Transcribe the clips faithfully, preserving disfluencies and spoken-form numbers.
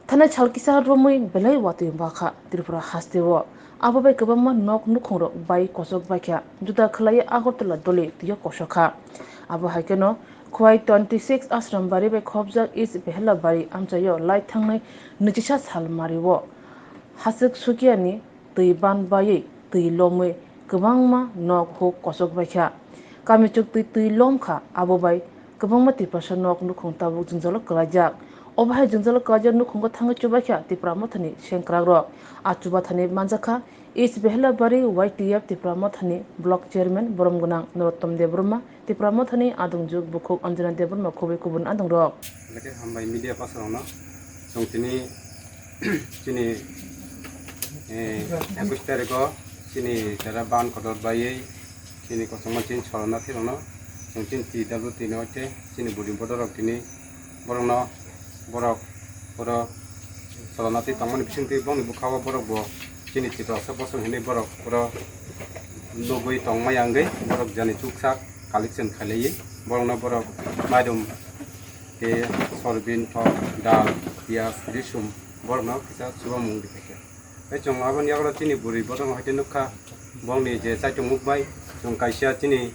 Thanai sal kisa romwi belai watwi wngkha Tripura hasteo. Abo bai kwbangma nok nukhungrok bai kochok baikha, juda khwlaiwi Agartala doli twio kosokha. Abo hai kheno Khowai twenty six Ashram Bari bai khopjak East Behelabari amchaio lai thangnai nwichisa sal mario. Haswk sukiani twi ban baiwi twi lomwi kwbangma nok huk kochok baikha. Kami chuktwi twi lomkha, abo bai kwbangma Tiprasa nok nukhung tabuk jwngjalo kwlaijak. Obo hai jwngjalo kwlaijak nukhungo thangwi chubaikha Tipra Mothani sengkrakrok. A chubathani manjakha East Behelabari Y T F Tipra Mothani Block Chairman Borom Gwnang Narottom Debbarma, Tipra Mothani adongjwk bukhuk Anjana Debbarma khobwi kubun adongrok. Belai khe hambai media pasarokno. Chwng tini chini, eh, ekush tarikho chini jara ban kotor baiwi chini kochongma chini sorona thwirokno chwng chini T W T no hoite chini buri bodorok tini borokno borok oro sorona twi tongmani bisingtwi bongni bwkhao borokbo chini Tiprasa bosong hinwi borok oro nugwi tongmaya wngwi borok jani chuksak collection khailaiwi borokno borok mairum tei sorbin, thok, dal, piyaj, risum borokno kisa chubamung riphaikha. Tei chwng aboni yago chini bwrwi bodol hai khe nukha, bongni je chaitung muk bai chwng kaisa chini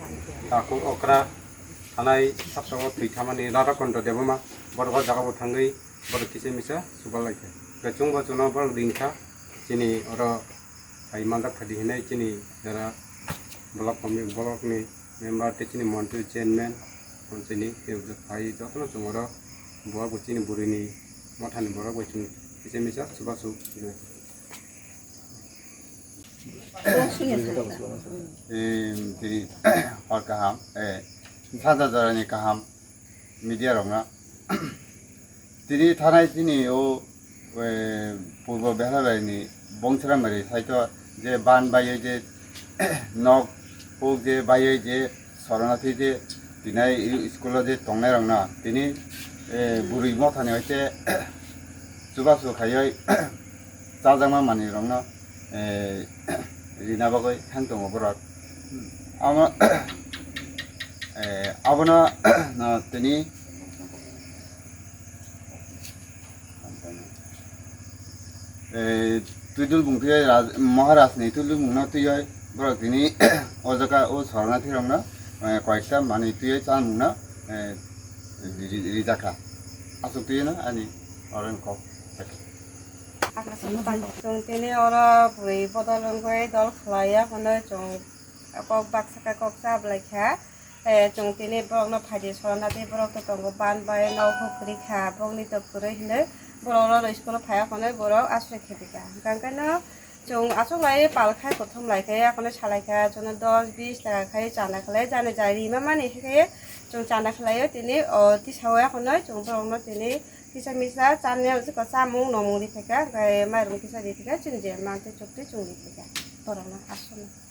takhuk okra thanai sapsao thwi thamani Radhakondo Debbarma borok o jagao thangwi borok kisa misa chuballaikha. Tei chwngbo chwngno borok ringkha chini oro hai manjak thadi hinwi chini jara block committee, block ni member tei chini montri chairman, chini tei phai jotono chwng oro bo bo chini bwrwini mothani borok bai chwng kisa misa chubachu. Em, tini hor kaham, eh, saja jorani kaham media rokno. Tini thanai chini o, eh, purbo Behlabarini Bongsramari saito je ban baiye je nok huk je baiye je sorona thwi je tinai i-, school o je tongnai rokno tini, eh, bwrwi mothani hoite chubachu khaioi chajakma manwi rokno, eh, rina bagwi thang tongo borok. Amo, eh, abono, no, tini, eh, twidulbung twi Raj-, Maharaj ni twidulbung no twiwi borok tini o jaga o sorona thwi rokno, eh, koyekta manwi twiwi chamung no, eh, ri-, ri-, rijakha. Aswk twiwi no ani oro ni kok. Chwng tini oro bwrwi bodol wngwi dol khlaiya hwnwi chwng kok baksa khe kok cha bwlai kha. Eh, chwng tini borokno phaidi sorana tei borok to tongo ban bai nok huk kwrwi kha, bongni to kwrwi hwnwi borok oro school o phaiya hwnwi borok aswk khe phi kha. Hwnkhe no chwng aswk lai pal khai kothom lai khe, akhone salai kha, chwngno dos bis taka khai chana khlai, jani jai rima mani khe chwng chana khlaio tini, o tisao akhone chwng borokno tini kisa misa chani chamung nomung ri phaikha, hwnkhe mairum kisa ri phaikha, chini je mantwi chuktwi chwng ri phaikha borokno aswkno.